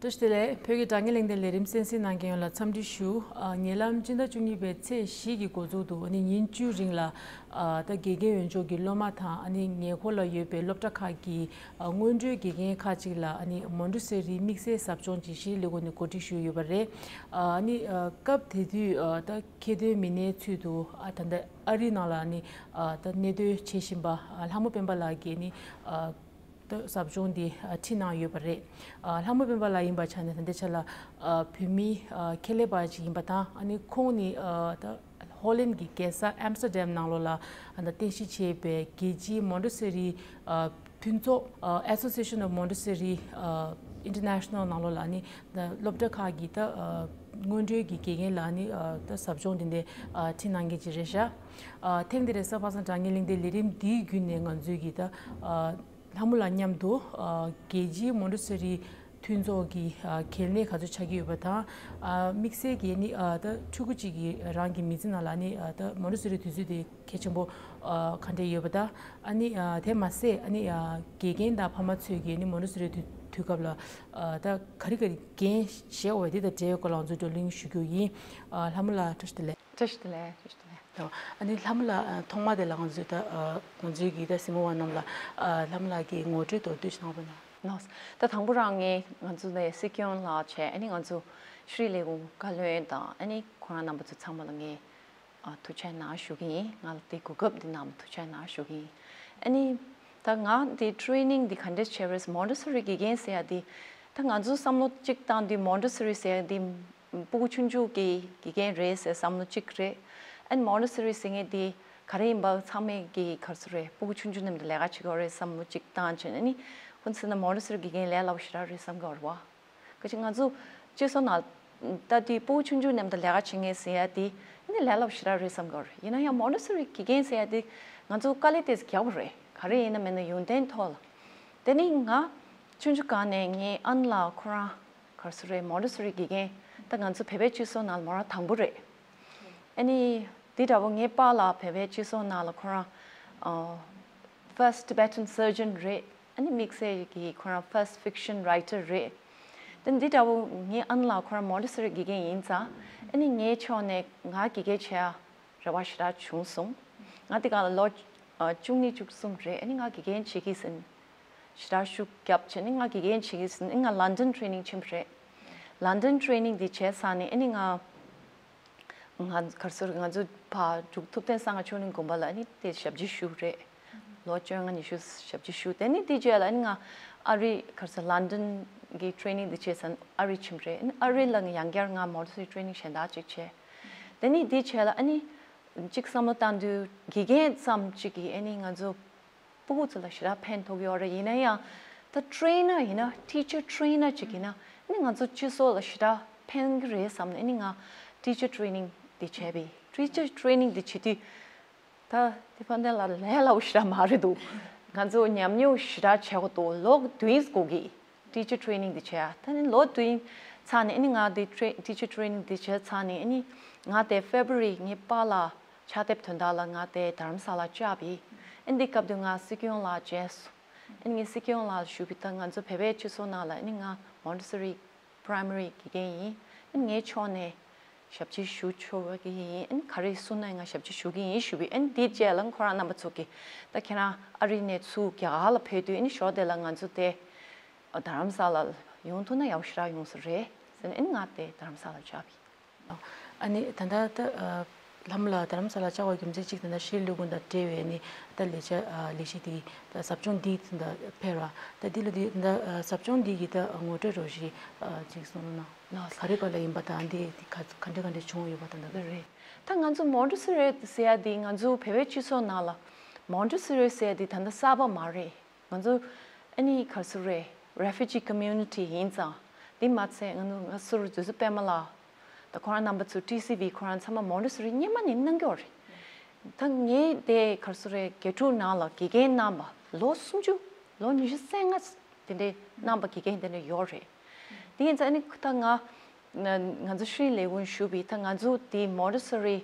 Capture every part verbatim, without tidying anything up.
བཀྲ་ཤིས་བདེ་ལེགས། བོད་ཀྱི་དྲ་བརྙན་གླེང་སྟེགས་ལས་རིམ་གསན་གཟིགས་གནང་མཁན་ཡོངས་ལ་འཚམས་འདྲི་ཞུ། ཨ། ཉེ་ལམ་སྤྱི་ཟླ་བཅུ་གཉིས་པའི་ཚེས་བཞི་གི་འགོ་འཛུགས་དུ་ཨ་ནི་ཉིན་བཅུའི་རིང་ལ། ཨ། ད་དགེ་རྒན་འོས་སྦྱོར་གྱི་སློབ་མ་དང་ཨ་ནི་ཉེ་འཁོར་ལ་ཡོད་པའི་སློབ་གྲྭ་ཁག་གི། ཨ། སྔོན་འགྲོའི་དགེ་རྒན་ཁག་ཅིག་ལ་ཨ་ནི་མོན་ཊེ་སོ་རི་དམིགས་བསལ་ཟབ་སྦྱོང་ཅིག་ཤྲི་ལི་གོ་ནས་གོ་སྒྲིག་ཞུས་ཡོད་པ་རེད། ཨ་ནི། ཨ། སྐབས་དེ་དུས། ཨ། ད་ཁེ་ཐོན་མི་སྣའི་ཚུལ་དུ། ཨ། ད་ལྟ་ཨ་རིའི་ནང་ལ་ཨ་ནི། ཨ། ད་གནས་སྡོད་བྱེད་བཞིན་པ། ཨ། ལྷ་མོ་སྤེན་པ་ལགས་ཀྱིས་ཨ་ནི། ཨ། ད་ཟབ་སྦྱོང་འདི་ཨ་ཁྲིད་གནང་ཡོད་པ་རེད། ཨ། ལྷ་མོ་སྤེན་པ་ལགས་ཡིན་པའི་ཆ་ནས་ད་ལྟའི་ཆ་ལ། ཨ། བོད་མི། ཨ། ཁྱད་ལས་པ་ཅིག་ཡིན་པ་དང་ཨ་ནི་ཁོང་ནི། ཨ། ད་ཧོ་ལན་གྱི་རྒྱལ་ས་ཨམ་སི་ཊར་ཌམ་ནང་ལོགས་ལ། ཨ། ད་རྟེན་གཞི་བྱས་པའི་རྒྱལ་སྤྱིའི་མོན་ཊེ་སོ་རི། ཨ། མཐུན་ཚོགས། ཨ། Association of Montessori International ནང་ལོགས་ལ་ནི་ད་སློབ་གྲྭ་ཁག་གི་ད། ཨ། སྔོན་འགྲོའི་གི་དགེ་རྒན་ལ་ནི། ཨ། ད་ཟབ་སྦྱོང་འདི་འདྲ། ཨ། ཁྲིད་གནང་མཁན་ཅིག་རེད་ཤག་ཨ། ཐེངས་འདི་རེས་གཟའ་པ་སངས་དྲ་བརྙན་གླེང་སྟེགས་ལས་རིམ་འདིའི་བརྒྱུད་ནས་ང་ཚོའི་གི་ད། ཨ། ལྷ་མོ་ལགས་མཉམ་དུ། ཨ། རྒྱལ་སྤྱིའི་མོན་ཊེ་སོ་རི་མཐུན་ཚོགས་ཀྱི། ཨ། གལ་གནད་ག་ཚོད་ཆགས་ཀྱི་ཡོད་པ་དང་། ཨ། དམིགས་བསལ་གྱིས་ནི། ཨ། ད་ཕྲུ་གུ་གཅིག་གི་རང་གི་མི་ཚེ་ནང་ལ་ནི། ཨ། ད་མོན་ཊེ་སོ་རི་དུས་ཚོད་དེ་གལ་ཆེན་པོ། ཨ། ག་འདྲས་ཡོད་པ་དང་། ཨ་ནི། ཨ། དེ་མ་ཟད་ཨ་ནི། ཨ། དགེ་རྒན་དང་ཕ་མ་ཚོས་ཀྱིས་ནི་མོན་ཊེ་སོ་རི་དུས་དུས་སྐབས་ལ། ཨ། ད་ག་རེ་ག་རེ་འགན་བཞེས་དགོས་པ་དེ་དང་འབྲེལ་བའི་སྐོར་ལ་ང་ཚོས་བགྲོ་གླེང་ཞུ་རྒྱུ་ཡིན། ཨ། ལྷ་མོ་ལགས་བཀྲ་ཤིས་བདེ་ལེགས། བཀྲ་ཤིས་བདེ་ལེགས། བཀྲ་ཤིས་བདེ་ལེགས། ཨ་ནི་ལྷ་མོ་ལགས། ཨ། ཐོག་མ་དེ་ལ་ང་ཚོས་ད། ཨ། ང་ཚོའི་གི་ད་གཟིགས་མོ་བ་རྣམས་ལ། ཨ། ལྷ་མོ་ལགས་ཀྱི་ངོ་སྤྲོད་མདོར་བསྡུས་ཤིག་གནང་རོགས་གནང་། ལགས། ད་དང་པོ་རང་ངས་ང་ཚོ་ནས་སྲིད་སྐྱོང་ལགས་བྱས། ཨ་ནི་ང་ཚོ་ཤྲི་ལས་ཁུངས་བཀའ་བློན་དང་ཨ་ནི་ཁོ་རང་རྣམ་པ་ཚོ་ཚང་མ་ལ་ངས། ཨ། ཐུགས་རྗེ་གནང་ཞུ་གི་ཡིན། ང་ལ་དེ་གོ་སྐབས་འདི་གནང་བ་ཐུགས་རྗེ་གནང་ཞུ་གི་ཡིན། ཨ་ནི་ད་ང་འདི་ཊེ་རེ་ནིང་འདི་ག་འདྲས་བྱས་རེད། མོན་ཊེ་སོ་རི་དགེ་རྒན་ཟེར་ཡ་འདི། ད་ང་ཚོ་བསམ་བློ་གཅིག་བཏང་དུས་མོན་ཊེ་སོ་རི་ཟེར་ཡ་འདི་ཕྲུ་གུ་ཆུང་ཆུང་གི་དགེ་རྒན་རེད་ཟེར་བསམ་བློ་གཅིག་རེད། ཨ་ནི་མོན་ཊེ་སོ་རི་ཟེར་མཁན་འདི་ག་རེ་ཡིན་པ་ཚང་མས་ཀྱི་ག་རེ་ཟེར་རེད། ཕྲུ་གུ་ཆུང་ཆུང་མཉམ་དུ་ལས་ཀ་བྱེད་ཀྱི་ཡོད་རེད་བསམ་བློ་གཅིག་བཏང་བྱས་ནས། ཨ་ནི་ཁོ་ཚོ་ན་མོན་ཊེ་སོ་རི་དགེ་རྒན་ལས་སླ་པོ་ཞེ་དྲག་རེད་བསམ་གྱི་ཡོད་རེད་བ། ག་ཅི་ང་ཚོ་སྤྱི་ཚོགས་ནང་ལྟ་དུས་ཕྲུ་གུ་ཆུང་ཆུང་མཉམ་དུ་ལས་ཀ་བྱེད་མཁན་ཟེར་ཡ་དེ་ནི་ལས་སླ་པོ་ཞེ་དྲག་རེད་བསམ་གྱི་ཡོད་རེད། ཡིན་ན་ཡང་མོན་ཊེ་སོ་རི་དགེ་རྒན་ཟེར་ཡ་དེ་ང་ཚོ་དཀའ་ལས་ཏོག་ཙམ་རྒྱག་དགོས་རེད། ག་རེ་ཡིན་ན་མིན་ན་ཡོན་ཏན་ཐོག་ལ། དེ་ནི་ང་ཆུང་ཆུང་སྒང་ནས་ངའི་ཨ་ནེ་ལགས་ཁོ་རང་ག་རེ་ཟེར་རེད། མོན་ཊེ་སོ་རི་དགེ་རྒན་ད་ང་ཚོ་བོད་པའི་སྤྱི་ཚོགས་ནང་ལ་མོ་རང་དང་པོ་རེད། ཨ་ནི་དེ་འདྲ་བོ་ངའི་པཱ་ལགས་བོད་པའི་སྤྱི་ཚོགས་ནང་ལ་ཁོ་རང་ཨ་first Tibetan surgeon རེད། ཨ་ནི་དམིགས་བསལ་གྱི་ཁོ་རང་first fiction writer རེད། དེ་འདི་འདྲ་བོ་ངའི་ཨ་ནེ་ལགས་ཁོ་རང་མོན་ཊེ་སོ་རི་དགེ་རྒན་ཡིན་ཙང་། ཨ་ནི་ངའི་ཕྱོགས་ནས་ང་དགེ་རྒན་བྱེད་ཡ་རེ་བ་ཞེ་དྲག་བྱུང་སོང་། ང་དེ་ག་ལ་ལོ་ཨ་བཅུ་གཉིས་བཅུ་གསུམ་རེད། ཨ་ནི་ང་དགེ་རྒན་བྱེད་ཀྱི་ཟིན། ཞེ་དྲག་ཤུགས་བརྒྱབ་བྱས་ནས་ང་དགེ་རྒན་བྱེད་ཀྱི་ཟིན། ཨ་ནི་ང་ལན་ཌན་ཊེ་རེ་ནིང་ཕྱིན་པ་རེད། ལན་ཌན་ཊེ་རེ་ནིང་འདི་བྱས་ཚར་ནས་ཨ་ནི་ང་ང་ག་རེ་ཟེར། ང་ཚོ་ཕར་འབྲུག་ཐུབ་བསྟན་གསང་སྔགས་ཆོས་གླིང་དགོན་པ་ལ་ཨ་ནི་དེ་ཞབས་ཕྱི་ཞུས་རེད། ལོ་བཅོ་ལྔ་ཉི་ཤུ་ཞབས་ཕྱི་ཞུས། དེ་ནི་དེ་རྗེས་ལ་ཨ་ནི་ང་ཨ་རི་ག་རེ་ཟེར་ལན་ཌན་གྱི་ཊེ་རེ་ནིང་འདི་བྱས་ཚར་ཨ་རི་ཕྱིན་པ་རེད། ཨ་ནི་ཨ་རི་ལ་ཡང་བསྐྱར་ང་མོན་ཊེ་སོ་རི་ཊེ་རེ་ནིང་གཞན་དག་ཅིག་བྱས། དེ་ནི་དེ་རྗེས་ལ་ཨ་ནི་གཅིག་བསམ་བློ་བཏང་དུས་དགེ་རྒན་ཙམ་ཅིག་གིས་ཨ་ནི་ང་ཚོ་ཕྲུ་གུ་ཚོ་ལ་ཞེ་དྲག་ཕན་ཐོགས་ཡོད་རེད། ཡིན་ན་ཡང་ད་ཊེ་རེ་ནར་ཡིན་ན། ཊི་ཆར་ཊེ་རེ་ནར་ཅིག་ཡིན་ན་ནི་ང་ཚོ་སྤྱི་ཚོགས་ལ་ཞེ་དྲག་ཕན་གྱི་རེད་བསམ་ནས་ནི་ང་ཊི་ཆར་ཊེ་རེ་ནིང་འདི་བྱས་པས། ཊི་ཆར་ཊེ་རེ་ནིང་འདི་བྱེད་དུས་ད་དེ་ཕན་ཐོགས་ལ་ལས་སླ་པོ་ཞེ་དྲག་མ་རེད་འདུག་ང་ཚོ་ཉམས་མྱོང་ཞེ་དྲག་བྱེད་དགོས་འདུག་ལོ་བདུན་འགོར་གི་ཊི་ཆར་ཊེ་རེ་ནིང་འདི་བྱས། ད་ནི་ལོ་བདུན་ཚར་ནས་ནི་ང་འདི་ཊི་ཆར་ཊེ་རེ་ནིང་འདི་བྱས་ཚར་ནས་ནི་ང་དེ་ཕེབ་རུ་རི་ངའི་པཱ་ལགས་ཕྱག་དེབ་དོན་དག་ལ་ང་དེ་རྡ་རམ་ས་ལ་བཅར་བས། ཨ་ནི་འདི་སྐབས་དུས་ང་སྲིད་སྐྱོང་ལགས་མཇལ་སོང་། ཨ་ནི་ངས་སྲིད་སྐྱོང་ལགས་ལ་ཞུས་པས། ད་ང་ཚོ་བོད་པའི་སྤྱི་ཚོགས་ནང་ལ་ཨ་ནི་ང་མོན་ཊེ་སོ་རི་པ་རའི་མ་རི་དགེ་རྒན་ཡིན། ཨ་ནི་ངའི་ཕྱོགས་ནས་ཞབས་ཕྱི་ཞུ་ཆོག་གི་ཡིན། ཨ་ནི་ག་རེ་གསུང་ན་ང་ཞབས་ཕྱི་ཞུ་གི་ཡིན་ཞུས་པས། ཨ་ནི་འདི་རྗེས་ལ་ཁོ་རང་རྣམ་པ་ཚོ་གིས་ད་ཁྱེད་རང་ཨ་རི་ནས་ཚུར་རྒྱ་གར་ལ་ཕེབས་དུས་ཨ་ནི་ཞོར་དེ་ལ་ང་ཚོ་དེ་རྡ་རམ་ས་ལ་ཡོང་ཐུབ་ན་ཡག་པོ་ཞེ་དྲག་ཡོང་ས་རེད་ཟེར་ནས་ཨ་ནི་ང་དེ་རྡ་རམ་ས་ལ་བཅར་བས། ཨ་ནི་ད་ལྟ་ད་ལྷ་མོ་ལགས་རྡ་རམ་ས་ལ་བཅར་བའི་རྒྱུ་མཚན་གཅིག་ད་ལྟ་ཤྲི་ལི་ལོ་ཀོན་དང་འབྲེལ་བའི་ནི་ད་ལས་བྱ་ལས་གཞི་དེ་ད་ཟབ་སྦྱོང་འདི་ད་ཕེབས་ར། ད་འདི་ལ་འདི་ད་ཟབ་སྦྱོང་འདི་གི་ད་ངོ་སྤྲོད་རོགས་ཞིག་ཅིག་གསུང་རོགས་གནང་། ག་རེ་སྐོར་ལ་ཡིན་པ་དང་འདི་ག་ག་འདྲ་ག་འདྲ་བྱུང་ཡོད་པ་དང་། ད་རེད། ད་ང་ཚོ་མོན་ཊེ་སོ་རི་ཟེར་ཡ་འདི་ང་ཚོ་བོད་པའི་སྤྱི་ཚོགས་ནང་ལ་མོན་ཊེ་སོ་རི་ཟེར་ཡ་འདི་ད་ལྟ་གསར་པ་མ་རེད། ང་ཚོ་ཨ་ནི་ག་རེ་ཟེར་རེད། རེ་ཕུ་ཇི་ཀོ་མིའུ་ནི་ཊི་ཡིན་ཙང་། དེ་མ་ཚད་ང་ཚོ་ང་ཟུར་དུས་ཚོད་པད་མ་ལགས་དང་ཁོ་རང་རྣམ་པ་ཚོ་ཊི་སི་ཝི་ཁོ་རང་ཚང་མ་མོན་ཊེ་སོ་རི་སྔོན་མ་ནས་གནང་གི་ཡོད་རེད། ད་ངས་དེ་ག་རེ་ཟེར་རེད། དགེ་ཕྲུག་ནང་ལ་དགེ་རྒན་གནང་བ་ལོ་སུམ་ཅུ། ལོ་ཉི་ཤུ་རྩ་ལྔ་དེ་འདྲའི་གནང་བ་དགེ་རྒན་དེ་འདྲ་ཡོད་རེད། དེ་ཡིན་ཙང་ཨ་ནི་ད་ང་ང་ཚོ་ཤྲི་ལི་ལས་ཁུངས་ཞུས་པས། ད་ང་ཚོ་དེ་མོན་ཊེ་སོ་རི་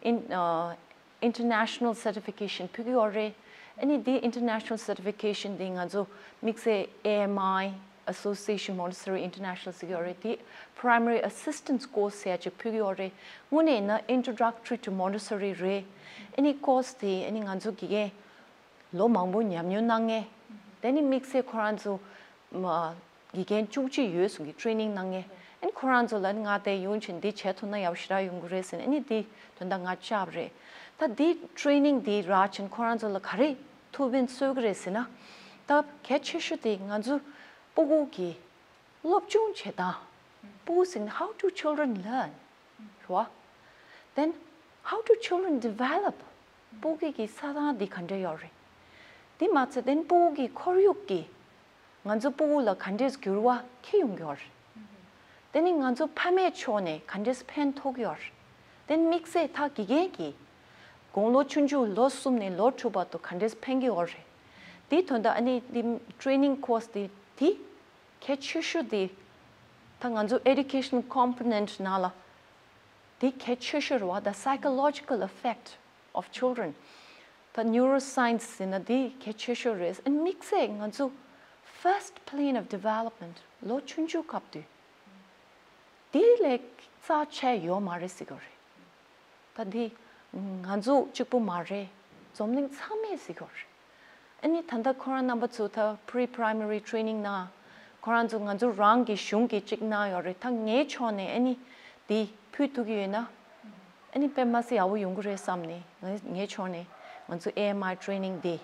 ཨིན་ཨ་ཨིན་ཊར་ནེ་ཤ་ནལ་སར་ཊི་ཕི་ཀེ་ཤན་ཕུལ་གྱི་ཡོད་རེད། ཨ་ནི་དེ་ཨིན་ཊར་ནེ་ཤ་ནལ་སར་ཊི་ཕི་ཀེ་ཤན་དེ་ང་ཚོ་དམིགས་བསལ་ཨེ་ཨེམ་ཨའི་ Association Montessori International ཟེར་གྱི་ཡོད་རེད། དེ་Primary Assistance Course ཟེར་ཡ་ཅིག་ཕུལ་གྱི་ཡོད་རེད། དངོས་གནས་ཡིན་ན་Introductory to Montessori རེད། ཨ་ནི་course དེ་ཨ་ནི་ང་ཚོ་དགེ་རྒན་ལོ་མང་པོ་ཉམས་མྱོང་གནང་མཁན། དེ་ནི་དམིགས་བསལ་ཁོ་རང་ཚོ་མ་དགེ་རྒན་བཅུ་གཅིག་ཡོད་གསུང་གི་training གནང་མཁན། ཨ་ནི་ཁོ་རང་ཚོ་ལ་ང་དེ་ཡོང་བྱས་འདི་བྱས་ཐུབ་ན་ཡག་པོ་ཞེ་དྲག་ཡོང་གི་རེད་ཟེར་ནས། ཨ་ནི་འདི་དོན་དག་ང་བཅར་བ་རེད། ད་འདི་training འདི་རག་བྱས་ཁོ་རང་ཚོ་ལ་ག་རེ་ཐུགས་ཕན་གསོས་ཀྱི་རེད་ཟེར་ན། ད་གལ་ཆེ་ཤོས་དེ་ང་ཚོ་སྤུ་གུ་གི་སློབ་སྦྱོང་བྱེད་སྟངས། སྤུ་གུ་ཟེར་ན་how do children learn རེད་བ། Then how do children develop? སྤུ་གུ་གི་ས་སྟངས་འདི་ག་འདྲ་ཡོད་རེད། འདི་མ་ཚད་then སྤུ་གུ་གི་ཁོར་ཡུག་གི་ང་ཚོ་སྤུ་གུ་ལ་ག་འདྲས་འགྱུར་བ་འཁྱེར་ཡོང་གི་ཡོད་རེད། དེ་ནི་ང་ཚོ་ཕ་མའི་ཕྱོགས་ནས་ག་འདྲས་ཕན་ཐོགས་ཀྱི་ཡོད་རེད། དེ་ནི་དམིགས་བསལ་ད་དགེ་རྒན་གྱིས་དགུང་ལོ་ཆུང་ཆུང་ལོ་གསུམ་ནས་ལོ་དྲུག་བར་དུ་ག་འདྲས་ཕན་གྱི་ཡོད་རེད། དེའི་དོན་དུ་ཨ་ནི་འདི་training course དེ་དེ་གལ་ཆེ་ཤོས་དེ། ད་ང་ཚོ་educational component ནང་ལ་དེ་གལ་ཆེ་ཤོས་རེད་བ། The psychological effect of children. ད་neuroscience ཟེར་ན་དེ་གལ་ཆེ་ཤོས་རེད། ཨ་ནི་དམིགས་བསལ་ང་ཚོ་first plane of development ལོ་ཆུང་ཆུང་སྐབས་དུས་དེ་ལས་རྩ་ཆེ་ཡོད་མ་རེད་ཟེར་གྱི་ཡོད་རེད། ད་འདི་ང་ཚོ་གཅིག་པུ་མ་རེད། འཛམ་གླིང་ཚང་མས་ཟེར་གྱི་ཡོད་རེད། ཨ་ནི་ད་ལྟ་ཁོ་རང་རྣམ་པ་ཚོ་ད་pre primary training ནང་ཁོ་རང་ཚོ་ང་ཚོ་རང་གི་གཞུང་གིས་གཅིག་གནང་ཡོད་རེད། ད་ངའི་ཕྱོགས་ནས་ཨ་ནི་འདི་ཕུལ་ཐུབ་ཀྱི་ཡོད་ན་ཨ་ནི་དཔེ་མ་སྲིད་ཡག་པོ་ཡོང་གི་རེད་བསམ་ནས། ང་ངའི་ཕྱོགས་ནས་ང་ཚོ་A M I training འདི་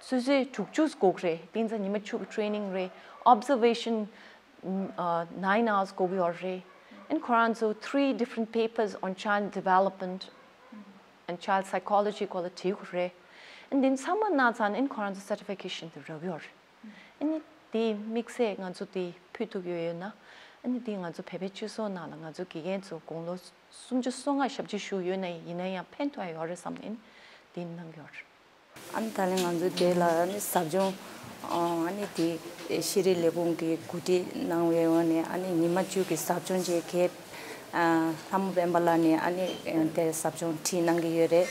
ཆུ་ཚོད་དྲུག་ཅུ་དགོས་ཀྱི་རེད། དེ་ཚོ་ཉི་མ་བཅུ་གི་training རེད། Observation ཨ་nine hours དགོས་ཀྱི་ཡོད་རེད། ཨ་ནི་ཁོ་རང་ཚོ་three different papers on child development and child psychology སྐོར་ལ་བྲིས་དགོས་རེད། ཨ་ནི་འདི་ཚང་མ་གནང་ཚར་ནས་ཨ་ནི་ཁོ་རང་ཚོ་certification དེ་རག་གི་ཡོད་རེད། ཨ་ནི་དེ་དམིགས་བསལ་ང་ཚོ་དེ་ཕུལ་ཐུབ་ཡོད་ཡོད་ན། ཨ་ནི་དེ་ང་ཚོ་བོད་པའི་སྤྱི་ཚོགས་ནང་ལ་ང་ཚོ་དགེ་རྒན་ཚོ་དགུང་ལོ་སུམ་ཅུ་སོ་ལྔ་ཞབས་ཕྱི་ཞུ་ཡོད་ན་ཡིན་ན་ཡང་ཕན་ཐོགས་ཡོད་རེད་བསམ་ནས་ཨ་ནི་དེ་གནང་གི་ཡོད་རེད། ཨ་ནི་ད་ལན་ང་ཚོ་དེ་ལ་ཨ་ནི་ཟབ་སྦྱོང་ཨ་ནི་དེ་ཤེས་རིག་ལས་ཁུངས་ཀྱིས་གོ་སྒྲིག་གནང་བའི་འོག་ནས་ཨ་ནི་ཉི་མ་བཅུ་གི་ཟབ་སྦྱོང་བཅས་ཁེ་ལྷ་མོ་དཔལ་འབར་ལགས་ནས་ཨ་ནི་དེ་ཟབ་སྦྱོང་ཁྲིད་གནང་གི་ཡོད་རེད།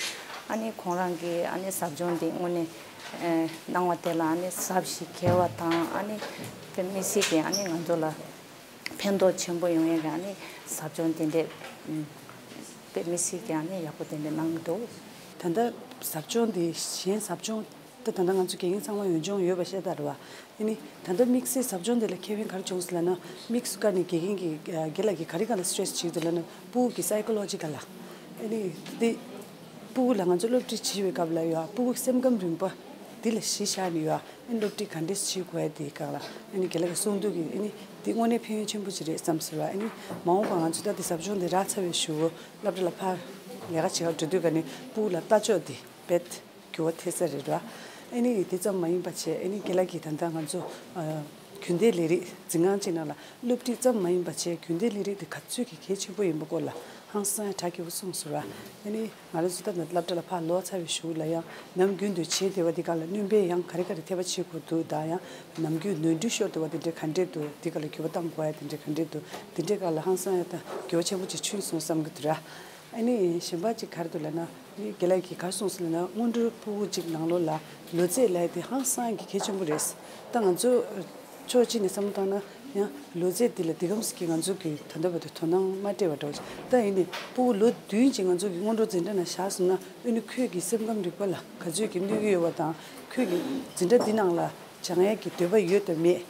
ཨ་ནི་ཁོང་རང་གིས་ཨ་ནི་ཟབ་སྦྱོང་དེ་དངོས་གནས་གནང་བ་དེ་ལ་ཨ་ནི་ཟབ་ཞིང་གལ་བ་དང་ཨ་ནི་དཔེ་མི་སྲིད་ཀྱི་ཨ་ནི་ང་ཚོ་ལ་ཕན་ཐོགས་ཆེན་པོ་ཡོང་ཡས་ཀྱི་ཨ་ནི་ཟབ་སྦྱོང་དེ་འདྲས་དཔེ་མི་སྲིད་ཀྱི་ཨ་ནི་ཡག་པོ་དེ་འདྲས་གནང་གི་འདུག་ད་ལྟ་ཟབ་སྦྱོང་འདི་གཞན་ཟབ་སྦྱོང་ད་ད་ལྟ་ང་ཚོ་དགེ་རྒན་ཚང་མ་ཡོན་སྦྱོང་ཡོད་པ་ཤེས་ད་རེད་བ། ཨ་ནི་ད་ལྟ་དམིགས་བསལ་ཟབ་སྦྱོང་འདི་ལ་ཁེ་ཕན་ག་རེ་བྱུང་སོང་ལབ་ན། དམིགས་སུ་བཀར་ནས་དགེ་རྒན་གྱིས་རྒན་ལགས་ཀྱིས་ག་རེ་ག་ལ་stress བྱེད་ཀྱི་འདུག་ལབ་ན། སྤུ་གུ་གི་psychological ལ་ཨ་ནི་དེ་སྤུ་གུ་ལ་ང་ཚོ་སློབ་ཁྲིད་བྱེད་པའི་སྐབས་ལ་ཡོད་སྤུ་གུ་སེམས་ཁམས་རིག་པ་འདི་ལ་གཞི་བཞག་ནས་ཡོད། ཨ་ནི་སློབ་ཁྲིད་ག་འདྲས་བྱེད་དགོས་ཡ་དེའི་སྐབས་ལ་ཨ་ནི་རྒན་ལགས་ཀྱིས་གསུང་དུས་ཀྱི་ཨ་ནི་འདི་དངོས་གནས་ཕན་ཡོན་ཆེན་པོ་ཅིག་རེད་བསམ་ཟེར་བ། ཨ་ནི་མ་འོངས་པ་ང་ཚོ་ད་འདི་ཟབ་སྦྱོང་འདི་རག་ཚར་བའི་གཞུག་གུ་སློབ་གྲྭ་ལ་ཕར་ལས་ཀ་བྱེད་གར་འགྲོ་དུས་ཀ་ནས་སྤུ་གུ་ལ་ལྟ་ཕྱོགས་འདི་རྦད་འགྱུར་བ་ཐེབས་ས་རེད་བ། ཨ་ནི་དེ་ཙམ་མ་ཡིན་པ་བྱས་ཨ་ནི་རྒན་ལགས་ཀྱིས་ད་ལྟ་ང་ཚོ་ཨ་རྒྱུན་གཏན་ལས་རིགས་འཛིན་ཁང་གཅིག་ནང་ལ་སློབ་ཁྲིད་ཙམ་མ་ཡིན་པ་བྱས་རྒྱུན་གཏན་ལས་རིགས་འདི་ག་ཚོད་ཀྱི་གལ་ཆེན་པོ་ཡིན་པ་སྐོར་ལ་ཧང་སང་ཡང་གྲགས་ཀྱི་འུ་གསུངས་ཟེར་བ། ཨ་ནི། ང་རང་ཚོ་ད་ནི་སློབ་གྲྭ་ལ་ཕར་ལོག་ཚར་བའི་གཞུག་ལ་ཡང་ནམ་རྒྱུན་དུ་བྱེད་བདེ་བ་འདི་ག་ལ་སྣོན་པ་ཡང་ག་རེ་ག་རེ་ཐེབས་པ་བྱེད་དགོས་འདུག་ད་ཡང་ནམ་རྒྱུན་ནོར་འཁྲུལ་ཤོར་བདེ་བ་འདི་འདྲ་ག་འདྲས་འདུག་འདི་ག་ལ་འགྱུར་བ་གཏང་དགོས་ཡ་འདི་འདྲ་ག་འདྲས་འདུག་འདི་འདྲའི་སྐབས་ལ་ཧང་སང་ཡ་ད་འགྱུར་བ་ཆེན་པོ་ཅིག་བྱུང་སོང་བསམ་གི་འདུག་ར། ཨ་ནི་གཞན་པ་ཅིག་ག་རེ་འདུག་ལབ་ན་ནི་རྒན་ལགས་ཀྱིས་ག་རེ་གསུངས་སོང་ལབ་ན་སྔོན་འགྲོའི་སྤུ་གུ་ཅིག་ནང་ལོགས་ལ་ལོ་ཚད་ལབ་ཡ་དེ་ཧང་སང་གི་གལ་ཆེན་པོ་རེད། ད་ང་ཚོ། ཕྱོགས་གཅིག་ནས་བསམ་བློ་བཏང་ན་ཡང་ལོ་ཚད་འདི་ལ་འདི་གམ་ཟེར་གྱི་ང་ཚོ་གི་ད་ལྟ་བར་དུ་དོ་སྣང་མ་སྤྲད་པ་འདྲ་བོ་ཅིག་ད་ཡིན་ནའི་སྤུ་གུ་ལོ་བདུན་ཅིག་ང་ཚོ་གི་སྔོན་འགྲོ་འཛིན་གྲྭ་ནང་བཞག་སོང་ན་ཨ་ནི་ཁོས་ཀྱི་སེམས་ཁམས་རིག་པ་ལ་ག་ཚོད་ཀྱི་གནོད་ཀྱི་ཡོད་པ་དང་ཁོས་ཀྱི་འཛིན་གྲྭ་འདི་ནང་ལ་སྦྱང་ཡས་ཀྱི་འདོད་པ་ཡོད་དམ་མེད།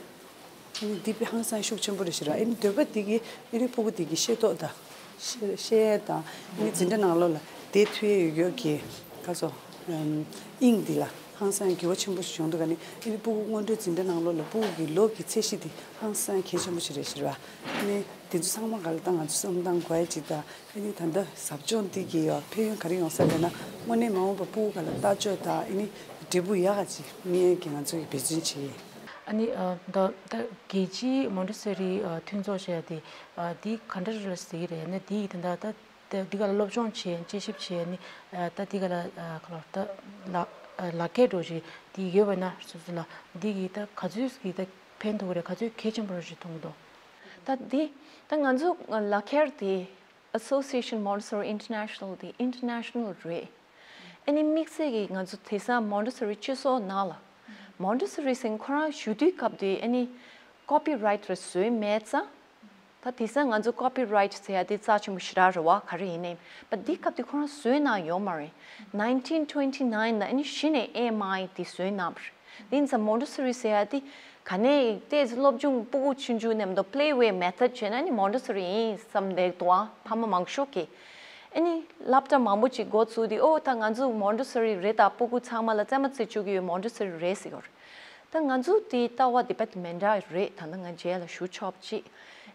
ཨ་ནི་འདི་དཔེ་ཧང་སང་ཤུགས་ཆེན་པོ་རེད་ཤི་ར། ཨ་ནི་འདོད་པ་འདི་གི་ཨ་ནི་སྤུ་གུ་འདི་གི་ཤེས་རྟོགས་དང་། ཤེས་ཤེས་ཡས་དང་ཨ་ནི་འཛིན་གྲྭ་ནང་ལོགས་ལ་བསྡད་ཐུབ་ཡས་ཡོད་ཀྱི་ག་ཚོད་དབྱིངས་འདི་ལ་ཧང་སང་འགྱུར་བ་ཆེན་པོ་ཞིག་བྱུང་འདུག་ཨ་ནི་ཨ་ནི་སྤུ་གུ་སྔོན་འགྲོའི་འཛིན་གྲྭ་ནང་ལོགས་ལ་སྤུ་གུ་གི་ལོ་གི་ཚད་གཞི་འདི་ཧང་སང་གལ་ཆེན་པོ་ཞིག་རེད་ཤི་ར། ཨ་ནི་འདི་ཚོ་ཚང་མ་ག་ལ་ད་ང་ཚོ་བསམ་བློ་བཏང་དགོས་ཡས་ཅིག་དང་ཨ་ནི་ད་ལྟ་ཟབ་སྦྱོང་འདི་གི་ཡོད་ཕན་ཡོན་ག་རེ་ཡོང་ས་རེད་ན་དངོས་གནས་མ་འོངས་པ་སྤུ་གུ་ག་ལ་ལྟ་ཕྱོགས་དང་ཨ་ནི་འབྲས་བུ་ཡག་ག་ཅིག་སྨིན་ཡས་ཀྱི་ང་ཚོ་གི་འབད་བརྩོན་བྱེད་ཡས། ཨ་ནི་ཨ་ད་ད་རྒྱལ་སྤྱིའི་མོན་ཊི་སོ་རི་ཨ་མཐུན་ཚོགས་ཞེས་དེ་ཨ་དེ་ག་འདྲ་རེད་ལ་ཟེར་གྱི་རེད། ཨ་ནི་དེ་ཡི་ད་ད་ད་འདི་ག་ལ་སློབ་སྦྱོང་བྱས་དཔྱད་ཞིབ་བྱས་ཨ་ནི་ཨ་ད་འདི་ག་ལ་ཨ་ག་ལ་ད་ལག་ཨ་ལག་ཁྱེར་འགྲོ་ཞིག་དེ་ཡོད་པ་ན་སོ་སོ་ལ་འདི་གི་ད་ག་ཚོད་ཀྱི་ད་ཕན་ཐོགས་རེད། ག་ཚོད་གལ་ཆེན་པོ་རེད་ཞེས་མཐོང་གི་འདུག་ད་འདི་ད་ང་ཚོ་ལག་ཁྱེར་དེ། Association Montessori International དེ་international རེད། ཨ་ནི་དམིགས་བསལ་གྱིས་ང་ཚོ་དེང་སང་Montessori སྤྱི་ཚོགས་ནང་ལ་Montessori ཟེར་ཁོ་རང་ཞུ་དུས་སྐབས་དེ་ཨ་ནི་ copyright རེ་བཟོས་མེད་ཙང་། ད་དེང་སང་ང་ཚོ་copyright ཟེར་ཡ་དེ་རྩ་ཆེན་པོ་ཞེ་དྲག་རེད་བ། ག་རེ་ཡིན་ནའི་བ་འདི་སྐབས་དེ་ཁོ་རང་བཟོས་གནང་ཡོད་མ་རེད། nineteen twenty nine ལ་ཨ་ནི་གཞི་ནས་ཨེ་མ་ཨའི་དེ་བཟོས་གནང་བ་རེད། དེ་ཡིན་ཙང་Montessori ཟེར་ཡ་དེ་ག་ནས་ཏོག་ཙམ་སློབ་སྦྱོང་སྤུ་གུ་ཆུང་ཆུང་ནས་མ་གཏོགས་play way method བྱས་ན་ནི་Montessori ཡིན་བསམ་བསྡད་འདུག་ཨ། ཕ་མ་མང་ཤོས་ཀྱིས། ཨ་ནི་སློབ་གྲྭ་མང་པོ་ཅིག་འགོ་བཙུགས་ཏེ་ཨོ་ད་ང་ཚོ་Montessori རེད། ད་སྤུ་གུ་ཚང་མ་ལ་རྩེད་མོ་རྩེ་བཅུག་གི་ཡོད། Montessori རེད་ཟེར་གྱི་ཡོད་རེད། ད་ང་ཚོ་དེའི་ལྟ་བ་དེ་དཔེ་མི་འདྲ་རེད། ད་ལྟ་ང་རྗེས་ལ་ཞུ་ཆོག་ཅིག་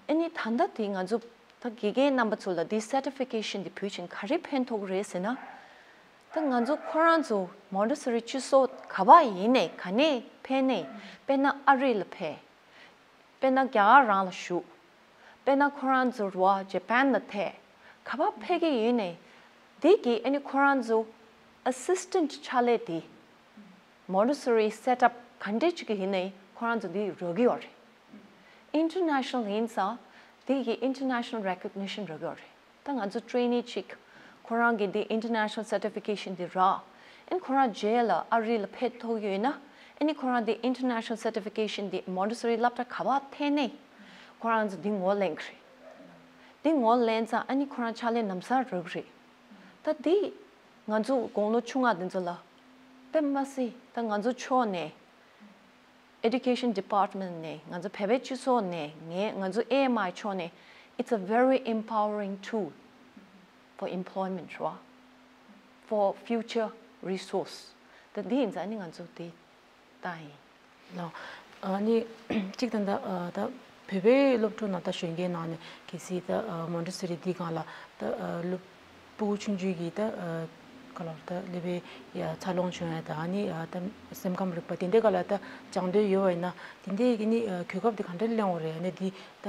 ཨ་ནི་ད་ལྟ་དེ་ང་ཚོ་ད་དགེ་རྒན་རྣམ་པ་ཚོ་ལ་དེ་certification དེ་ཕུལ་ཕྱིན་ག་རེ་ཕན་ཐོགས་རེད་ཟེར་ན། ད་ང་ཚོ་ཁོ་རང་ཚོ་Montessori སྤྱི་ཚོགས་ག་པར་ཡིན་ནའི་ག་ནས་ཕེབས་ནའི། དཔེར་ན་ཨ་རི་ལ་ཕེབས། དཔེར་ན་རྒྱ་གར་རང་ལ་བཞུགས། དཔེར་ན་ཁོ་རང་ཚོ་རུ་བ་ཇ་པན་ལ་ཐད། ག་པར་ཕེབས་ཀྱི་ཡིན་ནའི། དེ་གི་ཨ་ནི་ཁོ་རང་ཚོ་assistant ཕྱག་ལས་དེ་Montessori set up ག་འདྲས་ཅིག་གི་ཡིན་ནའི་ཁོ་རང་ཚོ་དེ་རག་གི་ཡོད་རེད། International ཡིན་ཙང་དེ་གི་international recognition རག་གི་ཡོད་རེད། ད་ང་ཚོ་trainee གཅིག་ཁོ་རང་གི་འདི་international certification འདི་རག་ཨན་ཁོ་རང་རྗེས་ལ་ཨ་རི་ལ་ཕེབས་ཐུབ་ཡོད་ན། ཨ་ནི་ཁོ་རང་འདི་international certification འདི་Montessori སློབ་གྲྭ་ག་པར་ཐད་ནས་ཁོ་རང་ཚོ་འདི་ངོས་ལེན་གི་རེད། འདི་ངོས་ལེན་ཙང་ཨ་ནི་ཁོ་རང་ཕྱག་ལས་ལམ་སང་རག་གི་རེད། ད་འདི་ང་ཚོ་དགུང་ལོ་ཆུང་ང་འདི་ཚོ་ལ་དཔེ་མ་སྲིད་ད་ང་ཚོ་ཕྱོགས་ནས། Education Department ནས་ང་ཚོ་བོད་པའི་སྤྱི་ཚོགས་ནས་ངས་ང་ཚོ་ཨེ་མའི་ཕྱོགས་ནས། It's a very empowering tool for employment ར། For future resource ད་འདི་ཡིན་ཙང་ནི་ང་ཚོ་དེ་ལྟ་ཡིན། ལགས། ཨ་ནི་གཅིག་ད་ད་ད་བོད་པའི་སློབ་ཕྲུག་ནང་ད་གཞོན་སྐྱེས་ནང་ནས་གལ་སྲིད་ད་Montessori འདི་སྒང་ལ་ད་སློབ་སྤུ་གུ་ཆུང་ཆུང་གི་ད་ག་ལ་ད་སློབ་པའི་ཡ་འཚར་ལོངས་བྱུང་ཡ་ད་ནི་ད་སེམས་ཁམས་རིག་པ་དེ་འདྲའི་སྒང་ལ་ད་སྦྱང་འདོད་ཡོད་པ་ཡིན་ན་དེ་འདྲའི་གི་ནི་གོ་སྐབས་དེ་ག་འདྲ་གླེང་བ་རེད། ཨ་ནི་འདི་ད་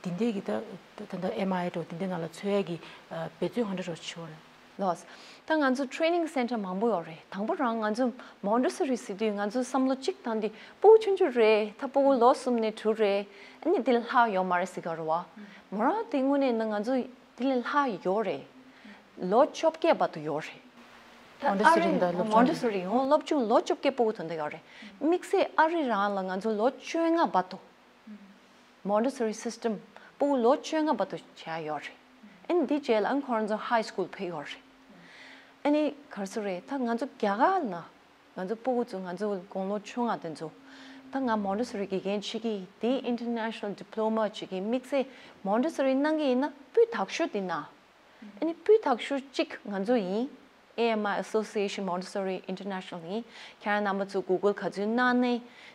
དེ་འདྲའི་གི་ད་ད་ད་ཨེ་མ་ཨའི་འདྲ་དེ་འདྲའི་ནང་ལ་འཚོལ་ཡ་གི་འབད་བརྩོན་ག་འདྲ་རོ་བྱེད་པ་རེད། ལགས། ད་ང་ཚོ་training center མང་པོ་ཡོད་རེད། དང་པོ་རང་ང་ཚོ་Montessori ཟེར་དུས་ང་ཚོ་བསམ་བློ་གཅིག་བཏང་དུས་སྤུ་གུ་ཆུང་ཆུང་རེད། ད་སྤུ་གུ་ལོ་གསུམ་ནས་དྲུག་རེད། ཨ་ནི་འདི་ལས་ལྷག་ཡོད་མ་རེད་ཟེར་གི་རེད་བ། མོ་རང་དེ་དངོས་གནས་ན་ང་ཚོ་དེ་ལས་ལྷག་ཡོད་རེད། ལོ་བཅོ་བརྒྱད་བར་དུ་ཡོད་རེད། ད་Montessori ཨ་རི་འདྲ་སློབ་སྦྱོང་Montessori ཡང་སློབ་སྦྱོང་ལོ་བཅོ་བརྒྱད་སྤུ་གུ་དོན་དུ་ཡོད་རེད། དམིགས་བསལ་ཨ་རི་རང་ལ་ང་ཚོ་ལོ་བཅོ་ལྔ་བར་དུ། Montessori system སྤུ་གུ་ལོ་བཅོ་ལྔ་བར་དུ་བྱས་ཡོད་རེད། ཨ་ནི་འདི་རྗེས་ལ་ཨ་ནི་ཁོ་རང་ཚོ་high school ཕེབས་ཡོད་རེད། ཨ་ནི་ག་རེ་ཟེར་རེད། ད་ང་ཚོ་རྒྱ་གར་ན་ང་ཚོ་སྤུ་གུ་ཚོ་ང་ཚོ་དགུང་ལོ་ཆུང་ང་དེ་ཚོ་ད་ང་Montessori དགེ་རྒན་བྱེད་ཀྱི་དེ་international diploma བྱེད་ཀྱི་དམིགས་བསལ་Montessori གནང་གི་ཡིན་ན་སྤུས་དག་ཤོས་དེ་ན། ཨ་ནི་སྤུས་དག་ཤོས་གཅིག་ང་ཚོ་ཡིན། ཨེ་ཨེམ་ཨའི་Association Montessori International ཡིན། ཁྱེད་རང་རྣམ་པ་ཚོ་Google ག་ཚོད་གནང་ནའི་